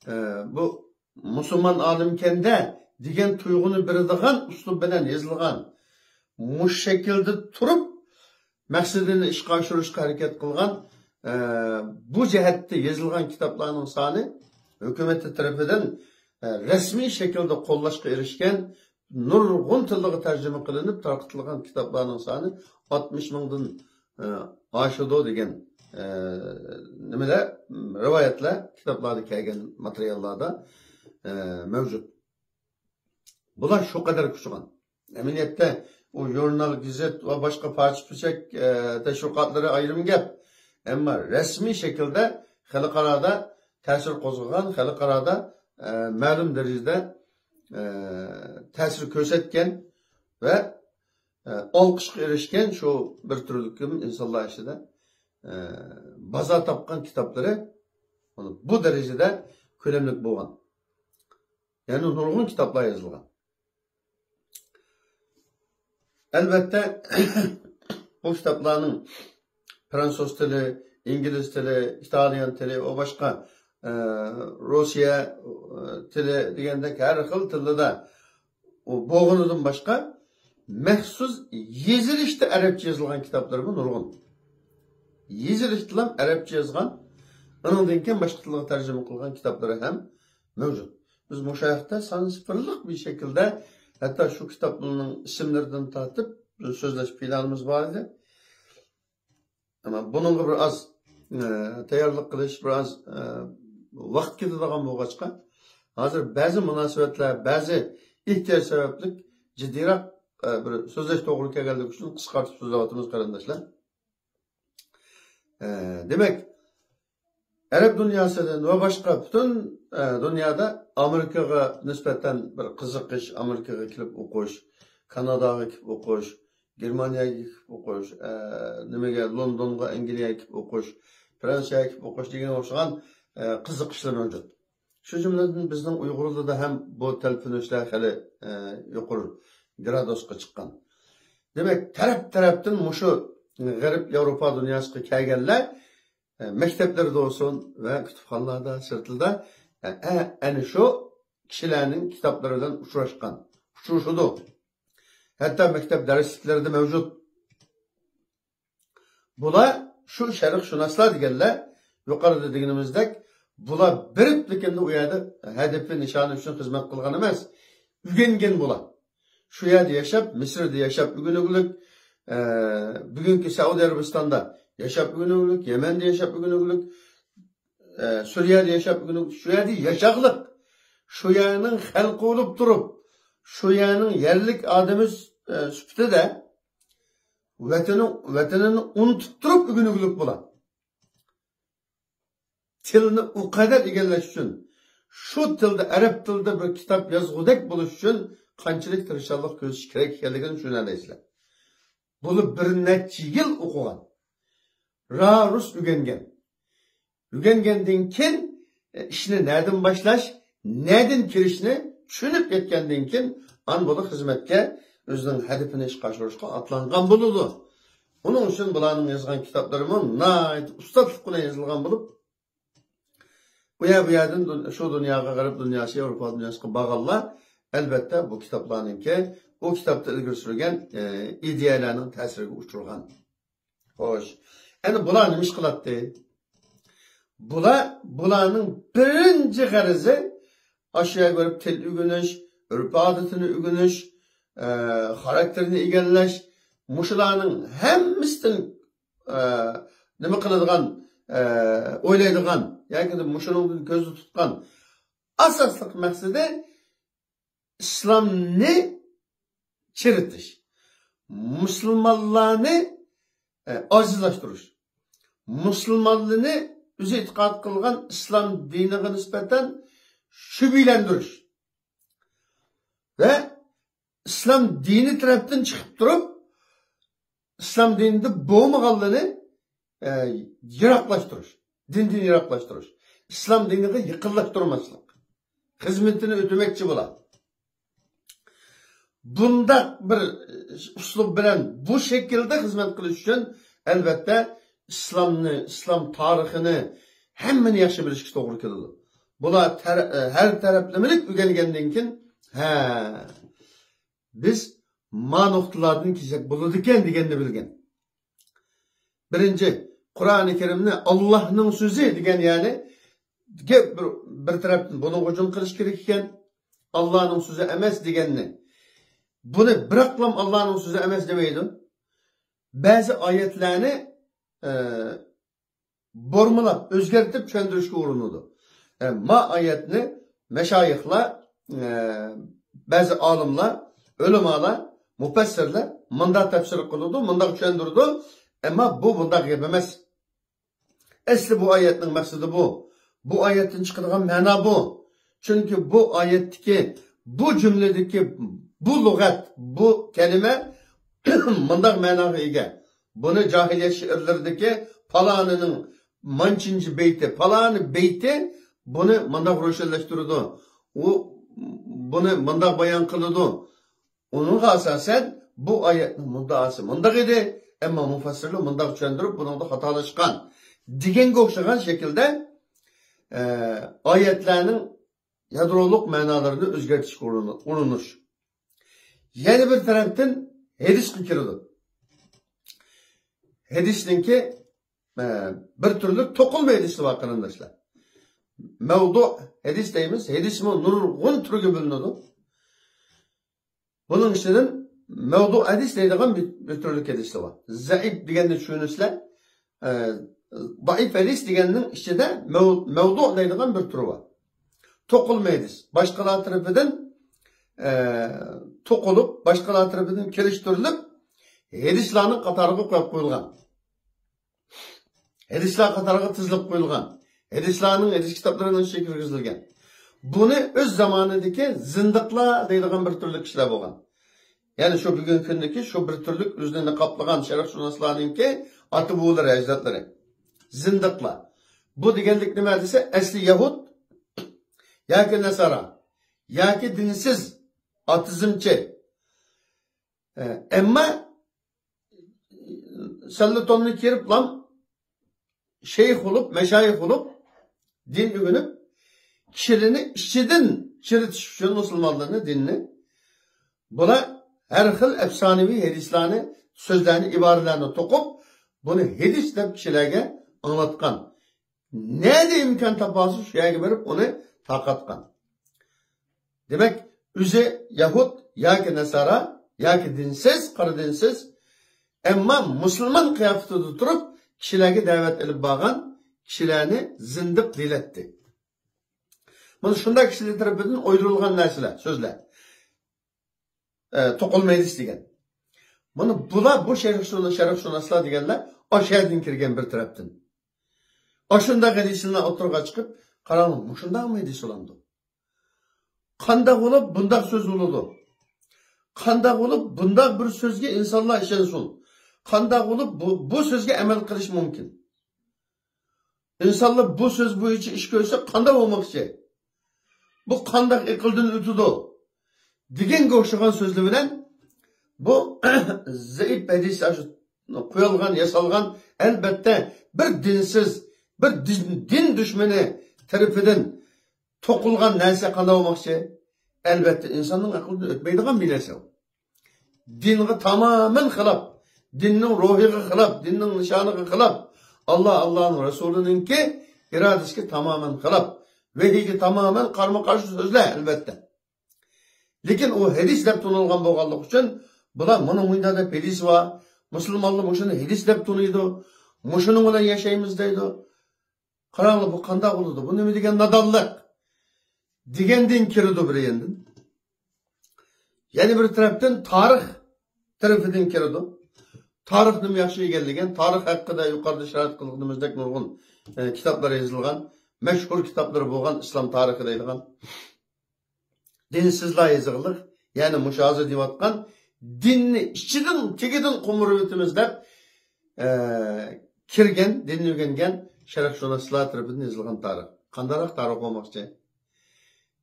ئە، بۇ مۇسۇلمان ئالىمكەندە دېگەن تۇيغۇنى بېرىدىغان ئۇسلۇب بىلەن يېزىلغان، مۇشۇ شەكىلدە تۇرۇپ مەقسىتىنى ئىشقا ئاشۇرۇشقا ھەرىكەت قىلغان، ئە، بۇ جەھەتتە يېزىلغان كىتابلارنىڭ سانى ھۆكۈمىتى تەرىپىدىن، ئە، رەسمىي شەكىلدە قوللاشقا ئېرىشكەن، نۇرغۇن تىللارغا تەرجىمە قىلىنىپ تارقىتىلغان كىتابلارنىڭ سانى ئاتمىش مىڭدىن، ئە، ئاشىدۇ دېگەن، ئە، نېمىلەر، رىۋايەتلەر كىتابلاردا كەلگەن ماتېرىياللاردا، ئە، مەۋجۇت. بۇلار شۇ قەدەر كۈچىغان. ئەمەلىيەتتە ئۇ ژۇرنال، گېزىت ۋە باشقا پارچە-پۈچەك، ئە، تەشۋىقاتلىرى ئايرىم گەپ. ئەمما رەسمىي شەكىلدە خەلقئارادا تەسىر قوزغىغان، خەلقئارادا، ئە، مەلۇم دەرىجىدە، ئە، تەسىر كۆرسەتكەن ۋە، ئە، ئالقىشقا ئېرىشكەن شۇ بىر تۈرلۈكۈم ئىنسانلار ئىچىدە، ئە، بازار تاپقان كىتابلىرى بۇ دەرىجىدە كۆلەملىك بولغان. يەنە نۇرغۇن كىتابلار يېزىلغان. ئەلۋەتتە، بۇ كىتابلارنىڭ فرانسۇز تىلى، ئىنگلىز تىلى، ئىتالىيان تىلى ۋە باشقا، ئە، روسىيە، ئە، تىلى دېگەندەك ھەر خىل تىلدا بولغىنىدىن باشقا، مەخسۇس يېزىلىشتا ئەرەبچە يېزىلغان كىتابلىرىمۇ نۇرغۇن. يېزىلىشتىلا ئەرەبچە يازغان، ئۇنىڭدىن كېيىن باشقا تىلغا تەرجىمە قىلغان كىتابلىرى ھەم مەۋجۇت. بىز مۇشۇ ھەقتە سان سىفىرلىق بىر شەكىلدە، ھەتتا شۇ كىتابلارنىڭ ئىسىملىرىدىن تارتىپ سۆزلەش پىلانىمىز بار ئىدى. ئەمما بۇنىڭغا بىر ئاز، ئە، تەييارلىق قىلىش، بىر ئاز، ئە، ۋاقىت كېتىدىغان بولغاچقا، ھازىر بەزى مۇناسىۋەتلەر، بەزى ئېھتىياج سەۋەبلىك جىددىيراق، ئە، بىر سۆزلەش توغرا كەلگەنلىكى ئۈچۈن قىسقارتىپ سۆزلەۋاتىمىز، قېرىنداشلار. ئە، دېمەك، ئەرەب دۇنياسىدىن ۋە باشقا پۈتۈن، ئە، دۇنيادا ئامېرىكىغا نىسبەتەن بىر قىزىقىش، ئامېرىكىغا كېلىپ ئوقۇش، كاناداغا كېلىپ ئوقۇش، گېرمانىيەگە كېلىپ ئوقۇش، ئە، نېمىگە، لوندونغا، ئەنگلىيەگە كېلىپ ئوقۇش، فرانسىيەگە كېلىپ ئوقۇش دېگەن ئوخشىغان، ئە، قىزىقىشلار مەۋجۇت. شۇ جۈملىدىن بىزنىڭ ئۇيغۇرلاردا ھەم بۇ تەلپۈنۈشلەر خېلى، ئە، يۇقىرى گرادۇسقا چىققان. دېمەك، تەرەپ-تەرەپتىن مۇشۇ غەرب ياۋروپا دۇنياسىغا كەلگەنلەر، ئە، مەكتەپلەردە بولسۇن ۋە كۇتۇپخانىلاردا، سىرتىدا، ئە، ئە، ئەنە شۇ كىشىلەرنىڭ كىتابلىرى بىلەن ئۇچراشقان، ئۇچرىشىدۇ. ھەتتا مەكتەپ دەرسلىكلىرىدە مەۋجۇت. بۇلار شۇ شەرقشۇناسلار دېگەنلەر، يۇقىرىدا دېگىنىمىزدەك، بۇلار بېرىپ لېكىن ئۇ يەردە ھەدىپى نىشانى ئۈچۈن خىزمەت قىلغان ئەمەس. ئۆگەنگەن بۇلار. شۇ يەردە ياشاپ، مىسىردا ياشاپ ئۆگىنىگۈلۈك، ئە، بۈگۈنكى سەئۇدى ئەرەبىستاندا ياشاپ ئۆگىنىگۈلۈك، يەمەندە ياشاپ ئۆگىنىگۈلۈك، ئە، سۈرىيەدە ياشاپ ئۆگىنىگۈلۈك، شۇ يەردە ياشاغلىق، شۇ يەرنىڭ خەلقى بولۇپ تۇرۇپ، شۇ يەرنىڭ يەرلىك ئادىمى، ئە، سۈپىتىدە ۋەتىنى، ۋەتىنىنى ئۇنتۇپ تۇرۇپ ئۆگىنىگۈلۈك بۇلار. تىلنى ئۇ قەدەر ئىگىلەش ئۈچۈن، شۇ تىلدا، ئەرەب تىلىدا بىر كىتاب يازغۇدەك بولۇش ئۈچۈن قانچىلىك تىرىشچانلىق كۆرسىتىش كېرەك ئىكەنلىكىنى چۈشىنەلەيسىلەر. بۇلار بىر نەچچە يىل ئوقۇغان، رۇس ئۆگەنگەن. ئۆگەنگەندىن كېيىن، ئىشنى نەدىن باشلاش، نەدىن كىرىشنى چۈشىنىپ يەتكەندىن كېيىن، ئاندىن بۇلار خىزمەتكە، ئۆزىنىڭ ھەدىپىنى ئىشقا ئاشۇرۇشقا ئاتلانغان بولىدۇ. ئۇنىڭ ئۈچۈن بۇلارنىڭ يازغان كىتابلىرىمۇ ناھايىتى ئۇستازلىق بىلەن يېزىلغان بولۇپ، ئۇ يەر بۇ يەردىن دۇن-، شۇ دۇنياغا، غەرب دۇنياسى، ياۋروپا دۇنياسىغا بارغانلار، ئەلۋەتتە، بۇ كىتابلارنىڭكى، ئۇ كىتابتا ئىلگىرى سۈرگەن، ئە، ئىدىيەلەرنىڭ تەسىرىگە ئۇچرىغان. خوش. ئەنە بۇلار نېمە ئىش قىلاتتى؟ بۇلار، بۇلارنىڭ بىرىنچى غەرىزى ئاشۇ يەرگە بېرىپ تىل ئۆگىنىش، ئۆرپ-ئادىتىنى ئۆگىنىش، ئە، خاراكتېرىنى ئىگىلەش، مۇشۇلارنىڭ ھەممىسىدىن، ئە، نېمە قىلىدىغان، ئە، ئويلايدىغان ياكى مۇشۇنىڭدىن كۆزدە تۇتقان ئاساسلىق مەقسىتى ئىسلامنى چىرىتىش، مۇسۇلمانلارنى، ئە، ئاجىزلاشتۇرۇش، مۇسۇلمانلارنى ئۆزى ئېتىقاد قىلغان ئىسلام دىنىغا نىسبەتەن شۈبھىلەندۈرۈش ۋە ئىسلام دىنى تەرەپتىن چىقىپ تۇرۇپ، ئىسلام دىنىدا بولمىغانلىرىنى، ئە، يىراقلاشتۇرۇش، دىندىن يىراقلاشتۇرۇش، ئىسلام دىنىغا يېقىنلاشتۇرماسلىق خىزمىتىنى ئۆتىمەكچى بولار. بۇنداق بىر ئۇسلۇب بىلەن بۇ شەكىلدە خىزمەت قىلىش ئۈچۈن، ئەلۋەتتە، ئىسلامنى، ئىسلام تارىخىنى، ھەممىنى ياخشى بىلىشكە توغرا كېلىدۇ. بۇلار تەر-، ھەر تەرەپلىمىلىك ئۆگەنگەندىن كېيىن، ھە، بىز ما نۇقتىلاردىن كەلسەك بولىدىكەن دېگەننى بىلگەن. بىرىنچى، قۇرئانى كەرىمنى ئاللاھنىڭ سۆزى دېگەن، يەنى گەپ بىر، بىر تەرەپتىن بۇنىڭغا ھۇجۇم قىلىش كېرەك ئىكەن. ئاللاھنىڭ سۆزى ئەمەس دېگەننى. بۇنى بىراقلام ئاللاھنىڭ سۆزى ئەمەس دېمەيدۇ. بەزى ئايەتلەرنى، ئە، بۇرمىلاپ، ئۆزگەرتىپ چۈشەندۈرۈشكە ئۇرۇنىدۇ. ئە، ما ئايەتنى مەشايىخلار، ئە، بەزى ئالىملار، ئۆلىمالار، مۇپەسسىرلەر مۇنداق تەپسىر قىلىدۇ، مۇنداق چۈشەندۈرىدۇ. ئەمما بۇ بۇنداق گەپ ئەمەس. ئەسلى بۇ ئايەتنىڭ مەقسىتى بۇ. بۇ ئايەتتىن چىقىدىغان مەنا بۇ. چۈنكى بۇ ئايەتتىكى، بۇ جۈملىدىكى بۇ لۇغەت، بۇ كەلىمە مۇنداق مەناغا ئىگە. بۇنى جاھىلىيەت شېئىرلىرىدىكى پالانىنىڭ مانچىنچى بەيتى، پالانى بەيتى بۇنى مۇنداق روشەنلەشتۈرىدۇ. ئۇ بۇنى مۇنداق بايان قىلىدۇ. ئۇنىڭغا ئاساسەن، بۇ ئايەتنىڭ مۇددىئاسى مۇنداق ئىدى، ئەمما مۇپەسسىرلەر مۇنداق چۈشەندۈرۈپ، بۇنىڭدا خاتالاشقان دېگەنگە ئوخشىغان شەكىلدە، ئە، ئايەتلەرنىڭ يادرولۇق مەنالىرىنى ئۆزگەرتىشكە ئۇرۇنۇ-، ئۇرۇنۇش. يەنە بىر تەرەپتىن ھەدىسكە كىرىدۇ. ھەدىسنىڭكى، ئە، بىر تۈرلۈك توقۇلما ھەدىسى بار، قېرىنداشلار. مەۋدۇ ھەدىس دەيمىز، ھەدىسمۇ نۇرغۇن تۈرگە بۆلۈنىدۇ. بۇنىڭ ئىچىدىن مەۋدۇ ھەدىس دەيدىغان بىر، بىر تۈرلۈك ھەدىسلەر بار. زەئىپ دېگەننى چۈشىنىسىلەر. ئە، زەئىپ ھەدىس دېگەننىڭ ئىچىدە مەۋ-، مەۋدۇ دەيدىغان بىر تۈرى بار. توقۇلما ھەدىس. باشقىلار تەرىپىدىن، ئە، توقۇلۇپ، باشقىلار تەرىپىدىن كېلىشتۈرۈلۈپ، ھەدىسلەرنىڭ قاتارىغا قويۇپ قويۇلغان. ھەدىسلەر قاتارىغا تىزىلىپ قويۇلغان. ھەدىسلەرنىڭ، ھەدىس كىتابلىرىنىڭ ئىچىگە كىرگۈزۈلگەن. بۇنى ئۆز زامانىدىكى زىندىقلار دەيدىغان بىر تۈرلۈك كىشىلەر بولغان. يەنى شۇ بۈگۈنكى كۈندىكى شۇ بىر تۈرلۈك ئۆزىنى نىقابلىغان شەرقشۇناسلارنىڭكى ئاتا-بوۋىلىرى، ئەجدادلىرى. زىندىقلار. بۇ دېگەنلىك نېمە دېسە، ئەسلى يەھۇد ياكى نەسارا ياكى دىنسىز، ئاتېئىزمچى. ئە، ئەمما سەللە توننى كىيىپلام شەيخ بولۇپ، مەشايىخ بولۇپ، دىن ئۆگىنىپ، كىشىلىرىنى ئىچىدىن چىرىتىش ئۈچۈن مۇسۇلمانلارنى، دىننى، بۇلار ھەر خىل ئەپسانىۋى ھەدىسلەرنى، سۆزلەرنى، ئىبارىلەرنى توقۇپ، بۇنى ھەدىس دەپ كىشىلەرگە ئاڭلاتقان. نەدە ئىمكان تاپالسا، شۇ يەرگە بېرىپ ئۇنى تارقاتقان. دېمەك، ئۆزى يەھۇد ياكى نەسارا ياكى دىنسىز، قارا دىنسىز، ئەمما مۇسۇلمان قىياپىتىدە تۇرۇپ، كىشىلەرگە دەۋەت ئېلىپ بارغان كىشىلەرنى زىندىق دېيىلەتتى. مانا شۇنداق كىشىلەر تەرىپىدىن ئويدۇرۇلغان نەرسىلەر، سۆزلەر. ئە، توقۇلما ھەدىس دېگەن. مانا بۇلار، بۇ شەرقشۇنا-، شەرقشۇناسلار دېگەنلەر ئاشۇ يەردىن كىرگەن بىر تەرەپتىن. ئاشۇنداق ھەدىسلەرنى ئوتتۇرىغا چىقىپ، قاراڭ، مۇشۇنداقمۇ ھەدىس بولامدۇ؟ قانداق بولۇپ بۇنداق سۆز بولىدۇ؟ قانداق بولۇپ بۇنداق بىر سۆزگە ئىنسانلار ئىشەنسۇن؟ قانداق بولۇپ بۇ، بۇ سۆزگە ئەمەل قىلىش مۇمكىن؟ ئىنسانلار بۇ سۆز بويىچە ئىش كۆرسە قانداق بولماقچى؟ بۇ قانداق ئەقىلدىن ئۆتىدۇ؟ دېگەنگە ئوخشىغان سۆزلەر بىلەن بۇ زەئىپ ھەدىس، ئاشۇ قويۇلغان، ياسالغان، ئەلبەتتە، بىر دىنسىز، بىر دىن، دىن دۈشمىنى تەرىپىدىن توقۇلغان نەرسە قانداق بولماقچى؟ ئەلبەتتە، ئىنساننىڭ ئەقلىدىن ئۆتمەيدىغان بىر نەرسە ئۇ. دىنغا تامامەن خىلاپ، دىننىڭ روھىغا خىلاپ، دىننىڭ نىشانىغا خىلاپ، ئاللا، ئاللانىڭ رەسۇلىنىڭكى ئىرادىسىگە تامامەن خىلاپ، ۋەھىيگە تامامەن قارىمۇ قارشى سۆزلەر، ئەلبەتتە. لېكىن ئۇ ھەدىس دەپ تونۇلغان بولغانلىقى ئۈچۈن، بۇلار مۇنى مۇنداق دەپ ھەدىس بار، مۇسۇلمانلار مۇشۇنى ھەدىس دەپ تونۇيدۇ، مۇشۇنىڭ بىلەن ياشايمىز دەيدۇ. قاراڭلار، بۇ قانداق بولىدۇ؟ بۇ نېمە دېگەن نادانلىق؟ دېگەندىن كىرىدۇ بىر ياندىن. يەنە بىر تەرەپتىن تارىخ تەرىپىدىن كىرىدۇ. تارىخنىمۇ ياخشى ئۆگەنلىگەن، تارىخ ھەققىدە يۇقىرىدا ئىشارە قىلغىنىمىزدەك نۇرغۇن، ئە، كىتابلار يېزىلغان، مەشھۇر كىتابلىرى بولغان ئىسلام تارىخى دەيدىغان. دىنسىزلار يېزىقلىق، يەنى مۇشۇ ھازىر دەۋاتقان دىننى ئىچىدىن، تېگىدىن قومۇرۇۋېتىمىز دەپ، ئە، كىرگەن، دىننى ئۆگەنگەن شەرقشۇناسلار تەرىپىدىن يېزىلغان تارىخ. قانداقراق تارىخ بولماقچى؟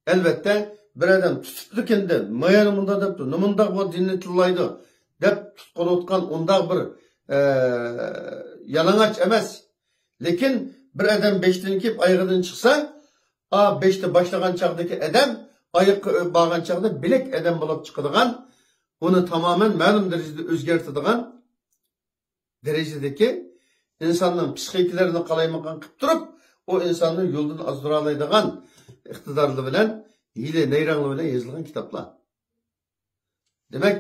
ئەلۋەتتە، بىر ئادەم تۇتۇپتىكەندە، مايانا مۇنداق دەپتۇ، نېمانداق بۇ دىننى تىللايدۇ دەپ تۇتقۇنۇۋاتقان ئۇنداق بىر، ئە، يالىڭاچ ئەمەس. لېكىن بىر ئادەم بېشتىن كېلىپ ئايىغىدىن چىقسا، ئا، بېشتا باشلىغان چاغدىكى ئادەم ئايىغقا بارغان چاغدا بىلەك ئادەم بولۇپ چىقىدىغان، ئۇنى تامامەن مەلۇم دەرىجىدە ئۆزگەرتىدىغان دەرىجىدىكى ئىنساننىڭ پسىخىكىلىرىنى قالايمىقان قىلىپ تۇرۇپ، ئۇ ئىنساننى يولدىن ئازدۇرالايدىغان ئىقتىدارلىرى بىلەن، ھىيلە نەيرەڭلىرى بىلەن يېزىلغان كىتابلار. دېمەك،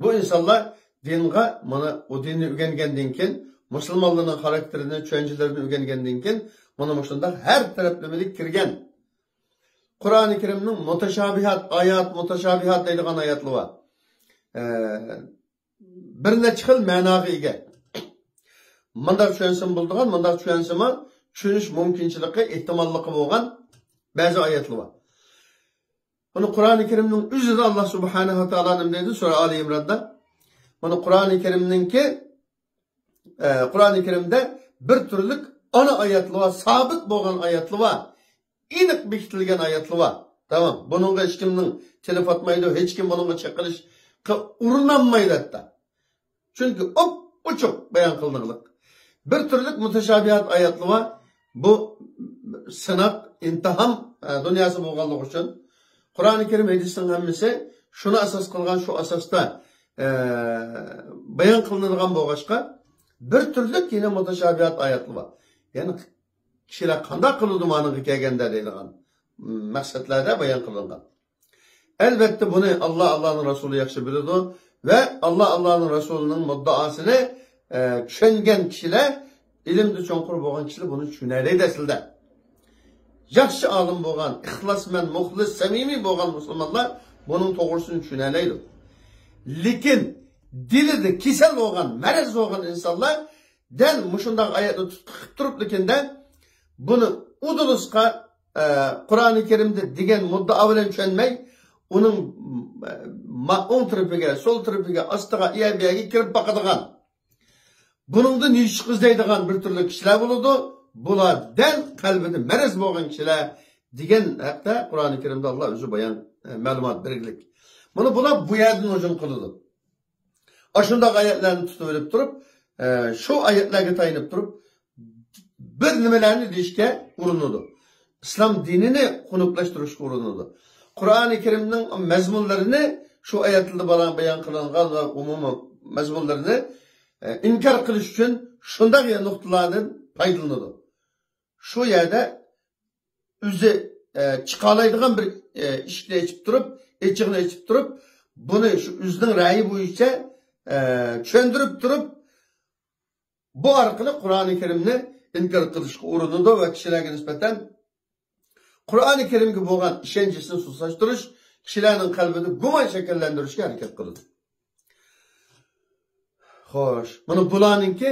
بۇ ئىنسانلار دىنغا، مانا، ئۇ دىننى ئۆگەنگەندىن كېيىن، مۇسۇلمانلارنىڭ خاراكتېرىنى، چۈشەنچىلىرىنى ئۆگەنگەندىن كېيىن، مانا مۇشۇنداق ھەر تەرەپلىمىلىك كىرگەن. قۇرئانى كەرىمنىڭ مۇتەشابىھات، ئايات مۇتەشابىھات دەيدىغان ئاياتلىرى بار. ئە، بىر نەچچە خىل مەناغا ئىگە. مۇنداق چۈشەنسىمۇ بولىدىغان، مۇنداق چۈشەنسىمۇ چۈشىنىش مۇمكىنچىلىكى، ئېھتىماللىقى بولغان بەزى ئايەتلەر بار. بۇنى قۇرئانى كەرىمنىڭ ئۆزىدە ئاللا سۇبھانەھۇ ۋە تائالا نېمە دەيدۇ؟ سۈرە ئالى ئىمراندا. بۇنى قۇرئانى كەرىمنىڭكى، ئە، قۇرئانى كەرىمدە بىر تۈرلۈك ئانا ئايەتلەر بار، سابىت بولغان ئايەتلەر بار، ئېنىق بېكىتىلگەن ئايەتلەر بار. تامام. بۇنىڭغا ھېچكىمنىڭ تىلى پاتمايدۇ، ھېچكىم بۇنىڭغا چېقىلىشقا ئۇرۇنالمايدۇ ھەتتا. چۈنكى ئوپئوچۇق بايان قىلىنغلىق. بىر تۈرلۈك مۇتەشابىھات ئايەتلەر بار. بۇ سىناق، ئىمتىھان، ئە، دۇنياسى بولغانلىقى ئۈچۈن قۇرئانى كەرىم، ھەدىسنىڭ ھەممىسى شۇنى ئاساس قىلغان، شۇ ئاساستا، ئە، بايان قىلىنىدىغان بولغاچقا، بىر تۈرلۈك يەنە مۇتەشابىھات ئايەتلەر بار. يەنى كىشىلەر قانداق قىلىدۇ مانىڭغا كەلگەندە دەيدىغان مەقسەتلەردە بايان قىلىنغان. ئەلۋەتتە، بۇنى ئاللا، ئاللانىڭ رەسۇلى ياخشى بىلىدۇ ۋە ئاللا، ئاللانىڭ رەسۇلىنىڭ مۇددىئاسىنى، ئە، چۈشەنگەن كىشىلەر، ئىلىمدا چوڭقۇر بولغان كىشىلەر بۇنى چۈشىنەلەيدۇ ئەسلىدە. ياخشى ئالىم بولغان، ئىخلاسمەن، مۇخلىس، سەمىمىي بولغان مۇسۇلمانلار بۇنىڭ توغرىسىنى چۈشىنەلەيدۇ. لېكىن دىلىدا كېسەل بولغان، مەرەز بولغان ئىنسانلار دەل مۇشۇنداق ئايەتنى تۇتقا قىلىپ تۇرۇپلىكىندە، بۇنى ئۇدۇلۇسقا، ئە، قۇرئانى كەرىمدە دېگەن مۇددىئا بىلەن چۈشەنمەي، ئۇنىڭ، ئە، ما-، ئوڭ تەرىپىگە، سول تەرىپىگە، ئاستىغا، ئىيە بىيەگە كىرىپ باقىدىغان، بۇنىڭدىن يۈزۈچۈق ئىزدەيدىغان بىر تۈرلۈك كىشىلەر بولىدۇ. بۇلار دەل قەلبىدە مەرەز بولغان كىشىلەر دېگەن ھەقتە قۇرئانى كەرىمدە ئاللا ئۆزى بايان، ئە، مەلۇمات بەرگلىك. مانا بۇلار بۇ يەردىن ھۇجۇم قىلىدۇ. ئاشۇنداق ئايەتلەرنى تۇتۇۋېلىپ تۇرۇپ، ئە، شۇ ئايەتلەرگە تايىنىپ تۇرۇپ، بىر نېمىلەرنى دېيىشكە ئۇرۇنىدۇ. ئىسلام دىنىنى خۇنۇكلاشتۇرۇشقا ئۇرۇنىدۇ. قۇرئانى كەرىمنىڭ مەزمۇنلىرىنى، شۇ ئايەتلەردە بالا-، بايان قىلىنغان ۋە ئومۇمىي مەزمۇنلىرىنى، ئە، ئىنكار قىلىش ئۈچۈن شۇنداق نۇقتىلاردىن پايدىلىنىدۇ. شۇ يەردە ئۆزى، ئە، چىقالايدىغان بىر، ئە، ئىشىكنى ئېچىپ تۇرۇپ، ئېچىقنى ئېچىپ تۇرۇپ، بۇنى شۇ ئۆزىنىڭ رەيى بويىچە، ئە، چۈشەندۈرۈپ تۇرۇپ، بۇ ئارقىلىق قۇرئانى كەرىمنى ئىنكار قىلىشقا ئۇرۇنىدۇ ۋە كىشىلەرگە نىسبەتەن قۇرئانى كەرىمگە بولغان ئىشەنچىسىنى سۇسلاشتۇرۇش، كىشىلەرنىڭ قەلبىدە گۇمان شەكىللەندۈرۈشكە ھەرىكەت قىلىدۇ. خوش، مانا بۇلارنىڭكى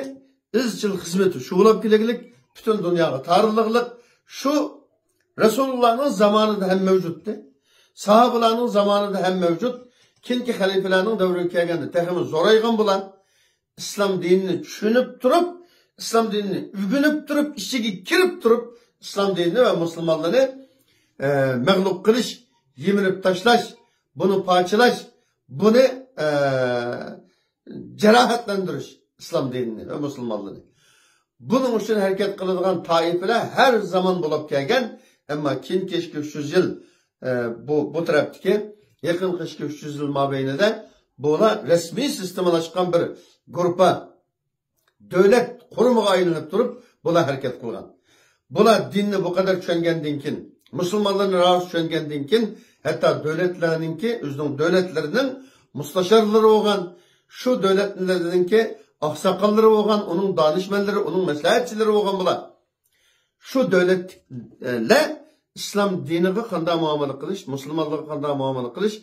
ئىزچىل خىزمىتى شۇ بولۇپ كېلىگلىك، پۈتۈن دۇنياغا تارىلىقلىق، شۇ رەسۇلۇللانىڭ زامانىدا ھەم مەۋجۇتتى. ساھابىلارنىڭ زامانىدا ھەم مەۋجۇت. كېيىنكى خەلىپىلەرنىڭ دەۋرىگە كەلگەندە تېخىمۇ زورايغان بۇلار. ئىسلام دىنىنى چۈشىنىپ تۇرۇپ، ئىسلام دىنىنى ئۆگىنىپ تۇرۇپ، ئىچىگە كىرىپ تۇرۇپ، ئىسلام دىنىنى ۋە مۇسۇلمانلارنى، ئە، مەغلۇپ قىلىش، يېمىرىپ تاشلاش، بۇنى پارچىلاش، بۇنى، ئە، جاراھەتلەندۈرۈش ئىسلام دىنىنى ۋە مۇسۇلمانلارنى. بۇنىڭ ئۈچۈن ھەرىكەت قىلىدىغان تائىپىلەر ھەر زامان بولۇپ كەلگەن، ئەمما كېيىنكى ئىككى يۈز يىل، ئە، بۇ، بۇ تەرەپتىكى يېقىنقى ئىككى يۈز يىل مابەينىدە بۇلار رەسمىي سىستېمىلاشقان بىر گۇرۇپپا، دۆلەت قۇرۇمىغا ئايلىنىپ تۇرۇپ، بۇلار ھەرىكەت قىلغان. بۇلار دىننى بۇ قەدەر چۈشەنگەندىن كېيىن، مۇسۇلمانلارنى راۋۇس چۈشەنگەندىن كېيىن، ھەتتا دۆلەتلەرنىڭكى، ئۆزىنىڭ دۆلەتلىرىنىڭ مۇستەشارلىرى بولغان، شۇ دۆلەتلەرنىڭكى ئاقساقاللىرى بولغان، ئۇنىڭ دانىشمەنلىرى، ئۇنىڭ مەسلىھەتچىلىرى بولغان بۇلار. شۇ دۆلەتلەر ئىسلام دىنىغا قانداق مۇئامىلە قىلىش، مۇسۇلمانلارغا قانداق مۇئامىلە قىلىش،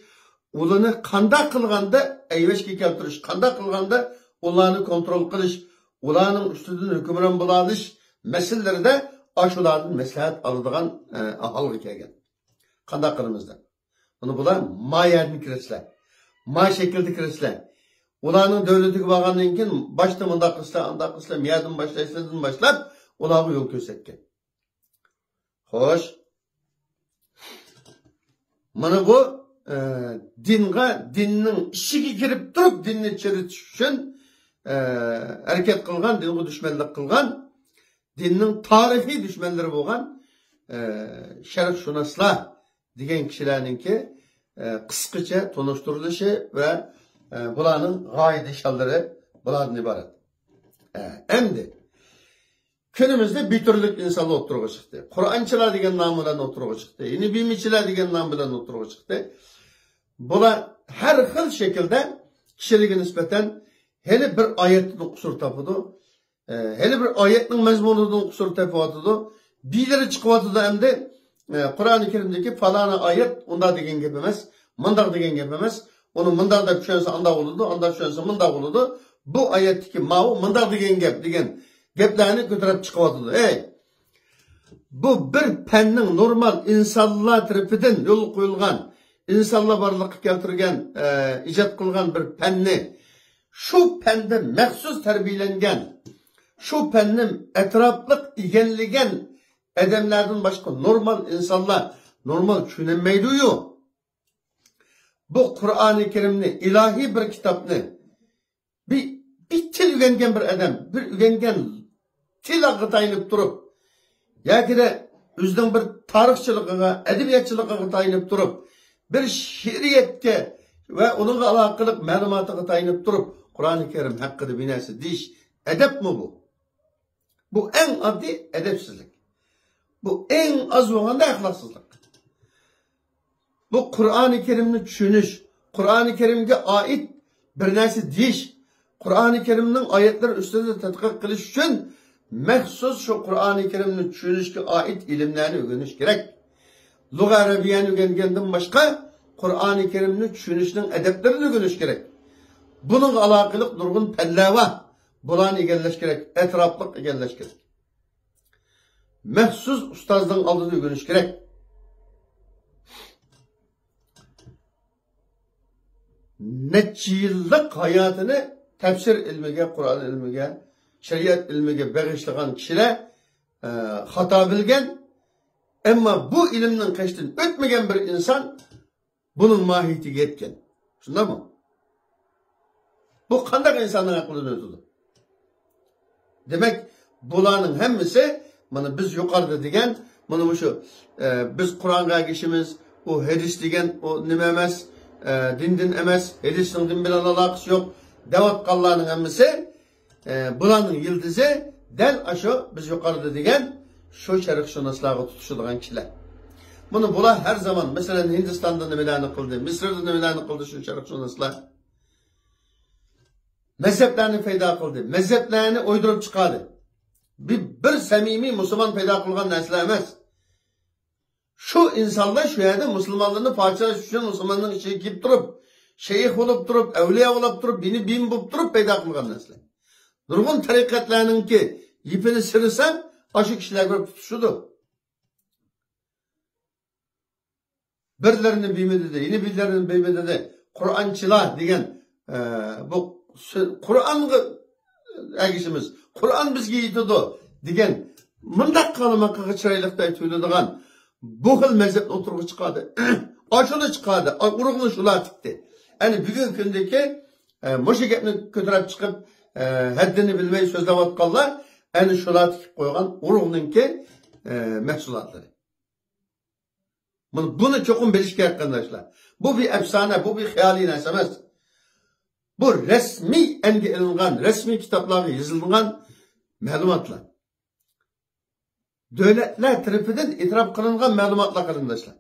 ئۇلارنى قانداق قىلغاندا ئەيۋەشكە كەلتۈرۈش، قانداق قىلغاندا ئۇلارنى كونترول قىلىش، ئۇلارنىڭ ئۈستىدىن ھۆكۈمران بولالىش مەسىلىلىرىدە ئاشۇلاردىن مەسلىھەت ئالىدىغان، ئە، ھالغا كەلگەن. قانداق قىلىمىز دەپ. مانا بۇلار ما يەردىن كىرىسىلەر. ما شەكىلدە كىرىسىلەر. ئۇلارنىڭ دۆلىتىگە بارغاندىن كېيىن باشتا مۇنداق قىلسىلەر، ئانداق قىلسىلەر، مۇيەردىن باشلايسىلەردىن باشلاپ ئۇلارغا يول كۆرسەتكەن. خوش. مانا بۇ، ئە، دىنغا، دىننىڭ ئىچىگە كىرىپ تۇرۇپ دىننى چىرىتىش ئۈچۈن، ئە، ھەرىكەت قىلغان، دىنغا دۈشمەنلىك قىلغان، دىننىڭ تارىخىي دۈشمەنلىرى بولغان، ئە، شەرقشۇناسلار دېگەن كىشىلەرنىڭكى، ئە، قىسقىچە تونۇشتۇرۇلۇشى ۋە، ئە، بۇلارنىڭ غايە نىشانلىرى بۇلاردىن ئىبارەت. ئە، ئەمدى كۈنىمىزدە بىر تۈرلۈك ئىنسانلار ئوتتۇرىغا چىقتى. قۇرئانچىلار دېگەن نام بىلەن ئوتتۇرىغا چىقتى. يەنى بىمىچىلار دېگەن نام بىلەن ئوتتۇرىغا چىقتى. بۇلار ھەر خىل شەكىلدە كىشىلەرگە نىسبەتەن ھېلى بىر ئايەتتىن قۇسۇر تاپىدۇ. ئە، ھېلى بىر ئايەتنىڭ مەزمۇنىدىن قۇسۇر تېپىۋاتىدۇ. بىرلىرى چىقىۋاتىدۇ ئەمدى، ئە، قۇرئانى كەرىمدىكى پالانى ئايەت ئۇنداق دېگەن گەپ ئەمەس، مۇنداق دېگەن گەپ ئەمەس. ئۇنى مۇنداق دەپ چۈشەنسە ئانداق بولىدۇ، ئانداق چۈشەنسە مۇنداق بولىدۇ. بۇ ئايەتتىكى ماۋۇ مۇنداق دېگەن گەپ دېگەن گەپلەرنى كۆتۈرۈپ چىقىۋاتىدۇ. ئەي، بۇ بىر پەننىڭ نورمال ئىنسانلار تەرىپىدىن يولغا قويۇلغان، ئىنسانلار بارلىققا كەلتۈرگەن، ئە، ئىجاد قىلغان بىر پەننى شۇ پەندە مەخسۇس تەربىيەلەنگەن، شۇ پەننى ئەتراپلىق ئىگىلىگەن ئادەملەردىن باشقا نورمال ئىنسانلار نورمال چۈشىنەلمەيدۇ. بۇ قۇرئانى كەرىمنى، ئىلاھىي بىر كىتابنى بىر، بىر تىل ئۆگەنگەن بىر ئادەم، بىر ئۆگەنگەن تىلغا تايىنىپ تۇرۇپ، ياكىدە ئۆزىنىڭ بىر تارىخچىلىقىغا، ئەدەبىياتچىلىقىغا تايىنىپ تۇرۇپ، بىر شېئىرىيەتكە ۋە ئۇنىڭغا ئالاقىلىق مەلۇماتىغا تايىنىپ تۇرۇپ، قۇرئانى كەرىم ھەققىدە بىر نەرسە دېيىش ئەدەپمۇ بۇ؟ بۇ ئەڭ ئاددىي ئەدەپسىزلىك. بۇ ئەڭ ئاز بولغاندا ئەخلاقسىزلىق. بۇ قۇرئانى كەرىمنى چۈشىنىش، قۇرئانى كەرىمگە ئائىت بىر نەرسە دېيىش، قۇرئانى كەرىمنىڭ ئايەتلىرى ئۈستىدە تەتقىق قىلىش ئۈچۈن مەخسۇس شۇ قۇرئانى كەرىمنى چۈشىنىشكە ئائىت ئىلىملەرنى ئۆگىنىش كېرەك. لۇغە ئەرەبىيەنى ئۆگەنگەندىن باشقا قۇرئانى كەرىمنى چۈشىنىشنىڭ ئەدەپلىرىنى ئۆگىنىش كېرەك. بۇنىڭغا ئالاقىلىق نۇرغۇن پەنلەر بار. بۇلارنى ئىگىلەش كېرەك، ئەتراپلىق ئىگىلەش كېرەك. مەخسۇس ئۇستازنىڭ ئالدىدا ئۆگىنىش كېرەك. نەچچە يىللىق ھاياتىنى تەپسىر ئىلمىگە، قۇرئان ئىلمىگە، شەرىئەت ئىلمىگە بېغىشلىغان كىشىلەر، ئە، خاتا بىلگەن، ئەمما بۇ ئىلىمنىڭ قېشىدىن ئۆتمىگەن بىر ئىنسان بۇنىڭ ماھىيىتىگە يەتكەن. شۇنداقمۇ؟ بۇ قانداق ئىنساننىڭ ئەقلىدىن ئۆتىدۇ؟ دېمەك، بۇلارنىڭ ھەممىسى، مانا بىز يۇقىرىدا دېگەن، مانا مۇشۇ، ئە، بىز قۇرئانغا ئەگىشىمىز، ئۇ ھەدىس دېگەن ئۇ نېمە ئەمەس، ئە، دىندىن ئەمەس، ھەدىسنىڭ دىن بىلەن ئالاقىسى يوق دەۋاتقانلارنىڭ ھەممىسى، ئە، بۇلارنىڭ يىلتىزى دەل ئاشۇ بىز يۇقىرىدا دېگەن شۇ شەرقشۇناسلارغا تۇتىشىدىغان كىشىلەر. مانا بۇلار ھەر زامان، مەسىلەن، ھىندىستاندا نېمىلەرنى قىلدى، مىسىردا نېمىلەرنى قىلدى شۇ شەرقشۇناسلار؟ مەزھەپلەرنى پەيدا قىلدى، مەزھەپلەرنى ئويدۇرۇپ چىقاردى. بىر، بىر سەمىمىي مۇسۇلمان پەيدا قىلغان نەرسىلەر ئەمەس. شۇ ئىنسانلار شۇ يەردە مۇسۇلمانلارنى پارچىلاش ئۈچۈن مۇسۇلماننىڭ ئىچىگە كىرىپ تۇرۇپ، شەيخ بولۇپ تۇرۇپ، ئەۋلىيا بولۇپ تۇرۇپ، بىنى بىم بولۇپ تۇرۇپ پەيدا قىلغان نەرسىلەر. نۇرغۇن تەرىقەتلەرنىڭكى يىپىنى سىرىسا، ئاشۇ كىشىلەر بىر تۇتۇشىدۇ. بىرلىرىنى بىمە دېدى، يەنە بىرلىرىنى بىمە دېدى. قۇرئانچىلار دېگەن، ئە، بۇ سۆ-، قۇرئانغا ئەگىشىمىز، قۇرئان بىزگە يېتىدۇ دېگەن مۇنداق قارىماققىغا چىرايلىقتەك تۇيۇلىدىغان بۇ خىل مەزھەپنى ئوتتۇرىغا چىقاردى. ئاشۇنى چىقاردى، ئۇرۇغنى شۇلار تىكتى. ئەنە بۈگۈنكى كۈندىكى، ئە، مۇشۇ گەپنى كۆتۈرۈپ چىقىپ، ئە، ھەددىنى بىلمەي سۆزلەۋاتقانلار ئەنە شۇلار تىكىپ قويغان ئۇرۇغنىڭكى، ئە، مەھسۇلاتلىرى. بۇنى، بۇنى چوقۇم بىلىش كېرەك، قېرىنداشلار. بۇ بىر ئەپسانە، بۇ بىر خىيالىي نەرسە ئەمەس. بۇ رەسمىي ئەنگە ئېلىنغان، رەسمىي كىتابلارغا يېزىلغان مەلۇماتلار. دۆلەتلەر تەرىپىدىن ئېتىراپ قىلىنغان مەلۇماتلار، قېرىنداشلار.